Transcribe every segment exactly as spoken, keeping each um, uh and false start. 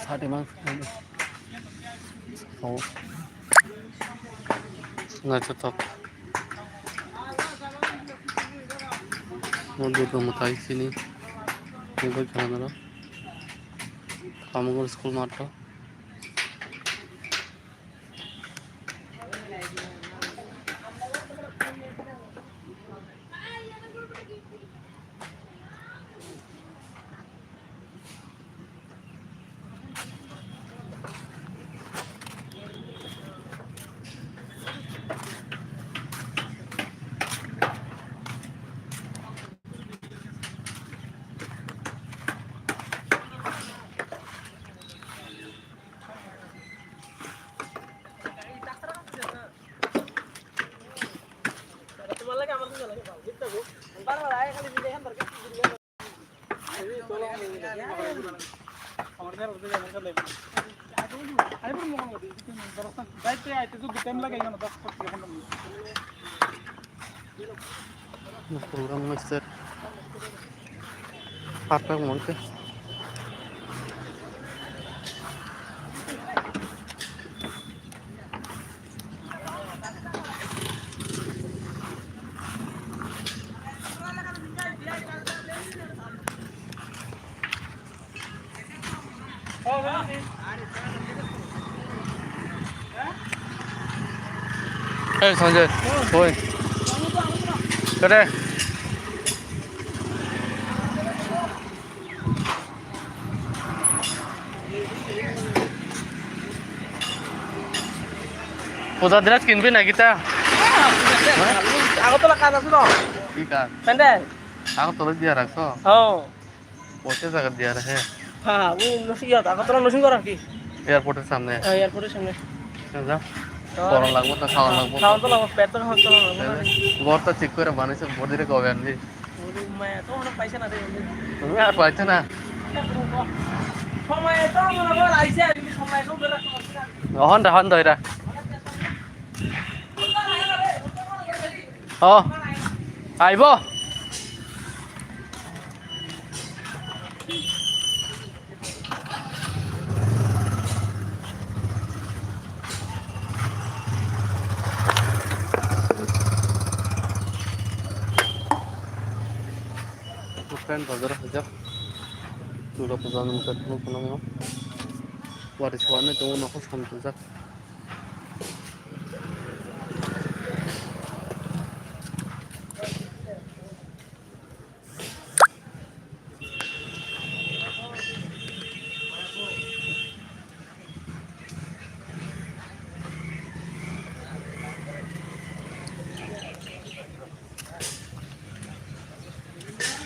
Sati mang. Oh. Naithothok. Mo Durga mwtai sini. Mobile khelanaro. Tamogor school math o. Program master. Perfect mungkin. Hey, Sanjay. Oi. Kare. Puja dress kinbi na kita? Agartala kaat aso no? Ki kaat? Pandal. Agartala diya rakho? Oh. Kote jaga diya rahe? Ha, wo nusi ya, Agartala nusi gora ki? Airport er samne. Ha, airport er samne. Ja. Koron lagbo ta, sawan lagbo. Sawan to lagbo, pet to lagbo. Gor ta thik kore banai se body re gobe anji. Maya to ono paisa na de. Tumi ar paisa na. Maya to ono gor aise, maya to gora. Hon da, hon da ira. Oh, aibo. Friend, bazar hajak. Durga puja nung tat nung kunang no. Wari suwa ne tongo nokho samtujak.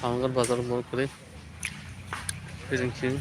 Hamkar bazar mall kwrwi. Ring sing.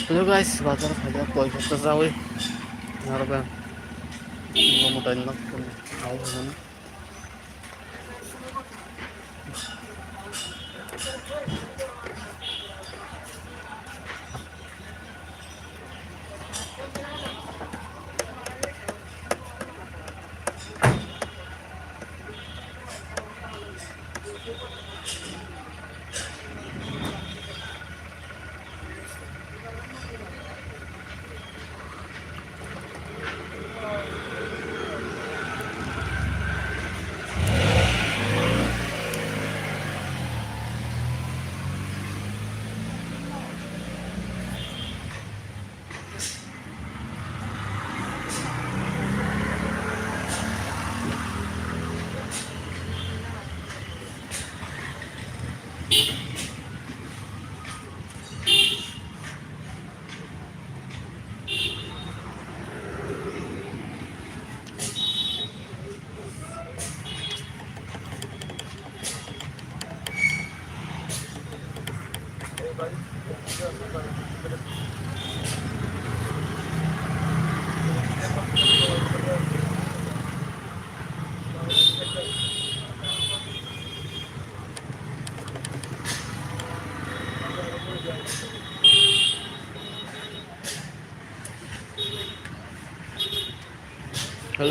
Hello guys, bazar phaijak koi hota jawi. Narwkhe momo taino. Hello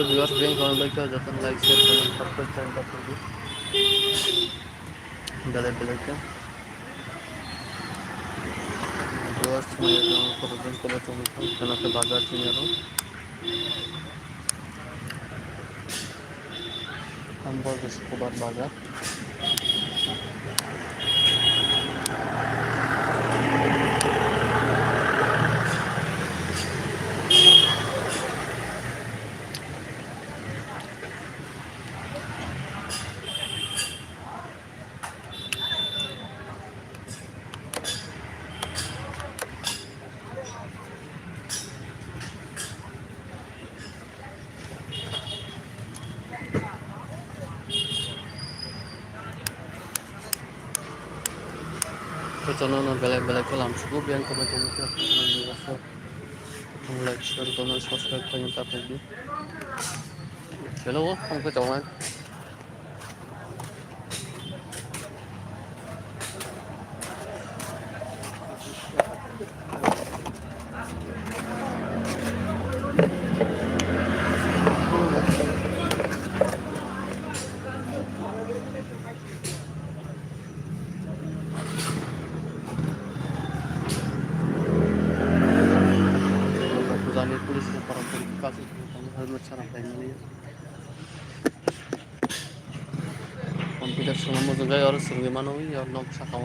viewers, beng kono bai khe jotono like, share, comment, subscribe channel ta khuldi. Belai belai khe. Viewers, mai kono beng kono tong khe, kono khe bazar chini aro. Hamburg Skobar bazar. Kochano no belai belai khe lamsugo, biyang kono tongwi khe like, share, comment, subscribe khaina ta phai di. Hello, ang khe chongnai. Pujani police ni parang parang kasu helmet sana paimani. Computer swnam mujungjak aro swrwngwi mano oro nok saka o.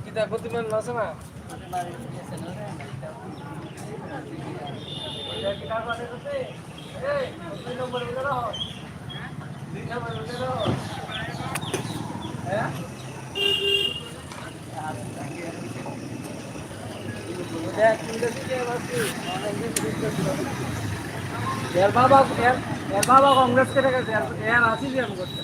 Kita goti man masa na? এর বাবা, এর, এর বাবা কংগ্রেস করে গেছে, এর, এর আসি যে আমি করতে।